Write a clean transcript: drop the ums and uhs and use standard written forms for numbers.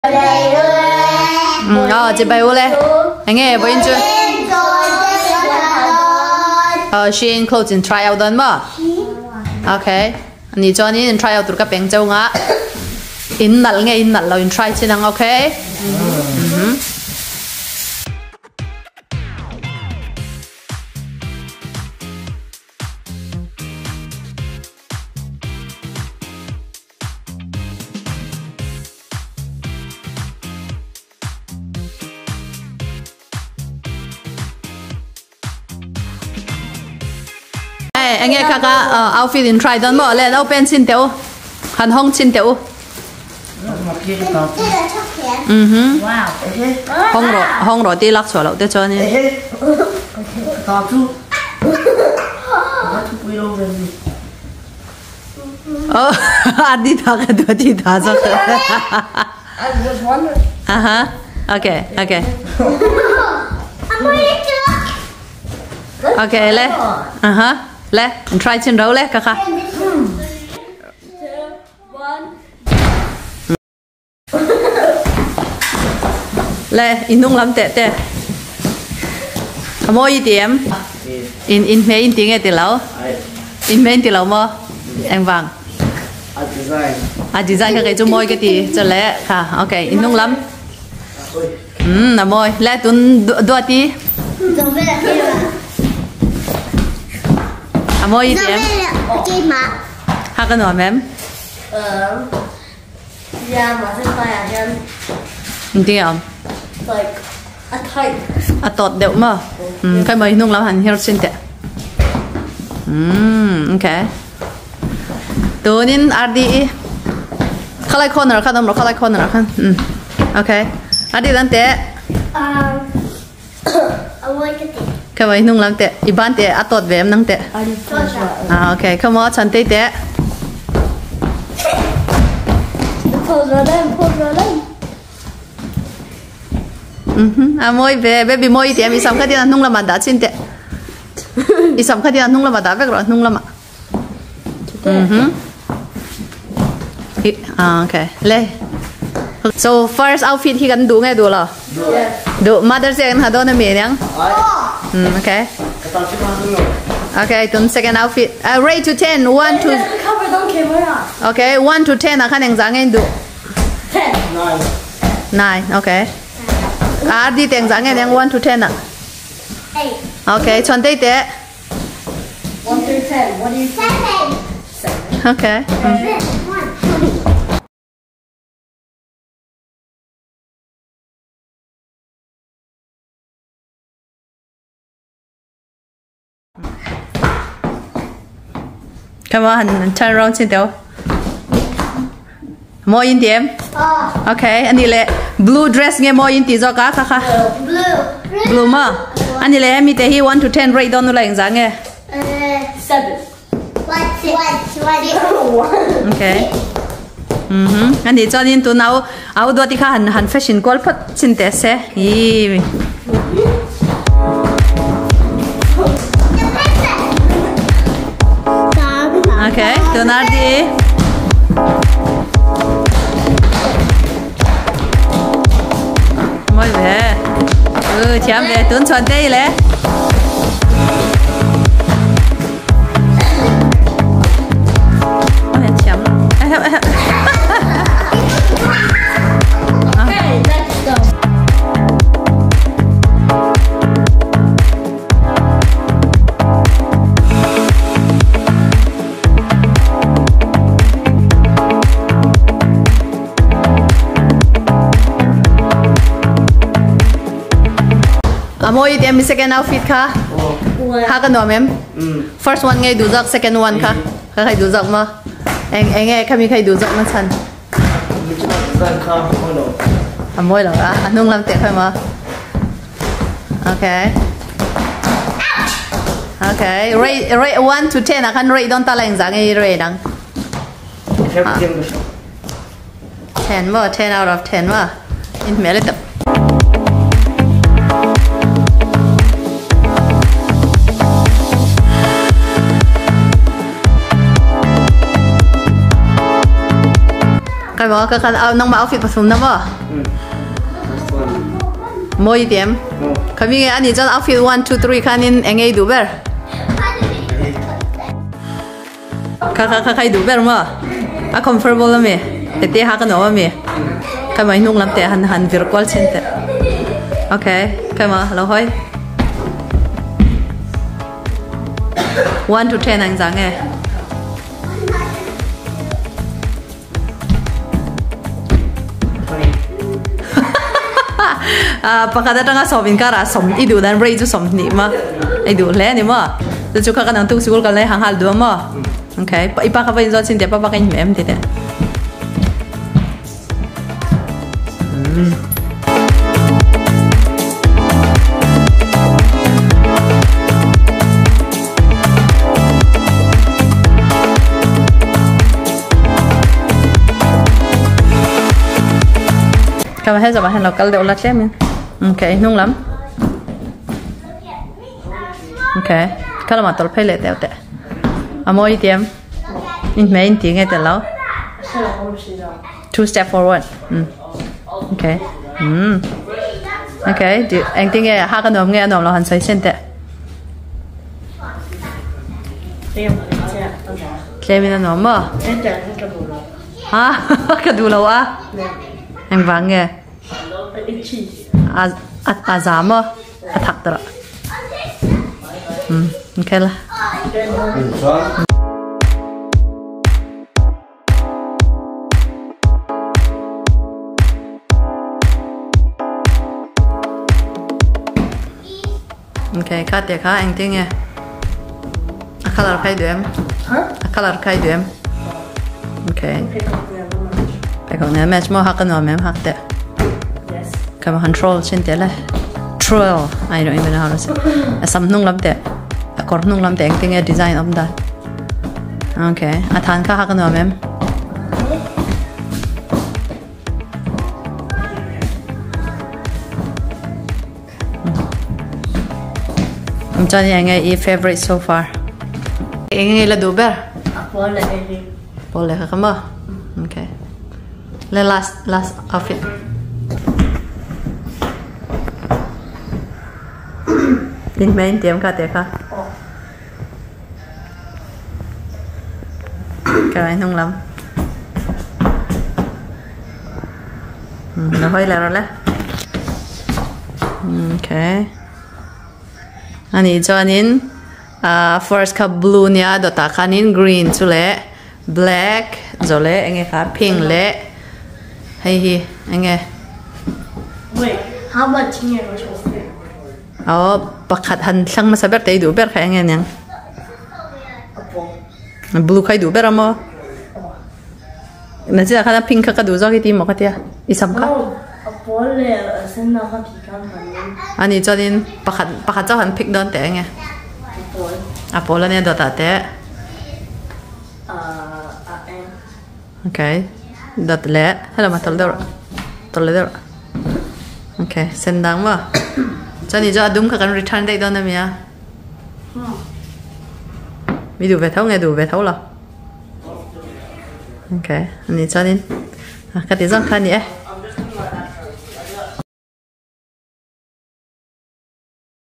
Aw chibai u le. Enge vawiin chu? Aw Shein clothes in try out dawn maw? Okay. Ani chuanin in try out tur ka peng cheu nga. In nalh nge in nalh lo in try chin ang okay? Mhm. Enge kha ka outfit in try don mo le open chin teu han hong chin teu mhm hong ro hong ro ti lak chhuah loh te chuan in Oh, adi tha ka tu ti tha zo. Aha. Okay, okay. Okay, le. Aha. Le, try chin ro le ka kha. Le, in nung lam te te. A mawi ti em? In in hme in ti nge ti lo? In hme in ti lo maw? Eng vang? A design. A design kha kei chu mawi ka ti chu le kha. Okay, in nung lam. Um, a mawi. Le tun duati. A mawi ti em? Ha ka nuam em? Yeah, mahse tlaiah hian Engtin nge a awm? Like a tight. A tawt deuh maw? Umm kai mawi hnung lam han her chin teh. Umm okay. Tunin RDE khalai corner khan awm rawh khalai corner ah khan. Umm okay. RD dan teh. Um a mawi ka ti. Kai mawi hnung lam teh. I ban teh a tawt ve em nang teh. Ah okay. Come on chhan tei teh. A mawi ve baby mawi tih a mi sam kha tin a hnung lamah dah chin teh i sam kha tin a hnung lamah dah vek rawh a hnung lamah ah okay le so first outfit hi kan duh nge duh lo duh mother's day kan ha dawn ami aniang okay okay tun second outfit uh, rate to 10 1 to okay 1 to 10 ah khan engzah nge in duh 10 9 okay ah di teng zah nge aniang 1 to 10 ah 8 okay chuan tei teh 1 through 10 what do you think 7 okay Come on, turn around chin teu. Mawi in ti em? Okay, ani le blue dress nge mawi in ti zawk a kha kha. Blue. Blue maw? Ani le hemi te hi 1 to 10 rate dawn ula engzah nge? 7. Okay. Mhm. Ani chuanin tun au au duati kha han han fashion kual phawt chin teh se. Ih. Okay, tunah di. Mawi ve. Ừ, thiam ve tun chuan te i le. A mawi ti mi second outfit kha ha ka nuam em first one ngei du zak second one kha ka khai du zak ma eng eng e khami khai du zak na chan a mawi lo a hnung lam te khai ma okay okay rate rate 1 to 10 a khan rate don ta la eng za ngei rate dang 10 maw 10 out of 10 maw in hmel e tap. Kai maw ka kan nangmah outfit pathum na maw? Moi tiêm. Kami nge ani chuan outfit 1 2 3 khanin engei du ber. Kha kha kha khai du ber ma. A comfortable ami. Te ha ka no ami. Kai mai nung lam te han han vir kwal chen te. Okay, kai ma lo hoi. 1 to 10 ang zang e. Pakada tanga som in kara som i du dan rei chu som ni ma ai du le ni ma chu kha kan tu sikul kan le hang hal du ma okay pa ipa kha vain zo chin te pa pa kan mem te te Kama he zo ba hen local de ola tlem. Okay, nung lam. Okay, kalama tol phele te te. Amoi tiêm. In main tiếng nghe te lo. Two step forward. Okay. Okay, do anh tiếng nghe ha cái nom nghe nom lo han sai sen te. Tlem in nom ma. Ha, ka du lo a. Anh vang nghe. A a zama a thak tara. Okay la. Okay, ka te kha anh tiếng nghe. A color khai du em. A color khai du em. Okay. Phải còn nè match mo hak cái nom em hak te. Come control trên thế là troll. I don't even know how to say. Sam nung lam te. Kor nung lam te ang tinge design om da. Okay. A than kha hak nom em. Am chan yang e favorite so far. Eng la du ber. Pole kha ma. Okay. Le last outfit. In main tiêm cả tiệt ka. Cái này nung lắm. Nó hơi là rồi đấy. Okay. Ani cho anh first cup blue nia dota kanin green chule black zole enge kha pink le. Hay hi enge. Wait, how much here? Oh, pakhat han thlang ma saber te du ber kha enge nyang. Blue khai du ber amo. Na chi kha pink kha du zo ki ti mo kha tia. Isam kha. Ani chonin pakhat pakhat cho han pick don te enge. Apple ne dota te. Okay. Dot le. Hello ma tol dor. Tol le dor. Okay, send dang ma. Cho ni cho adum kha kan return date don na mia. Mi du ve thau nghe du ve thau lo. Okay, ani cho nên ka ti zong kha ni e.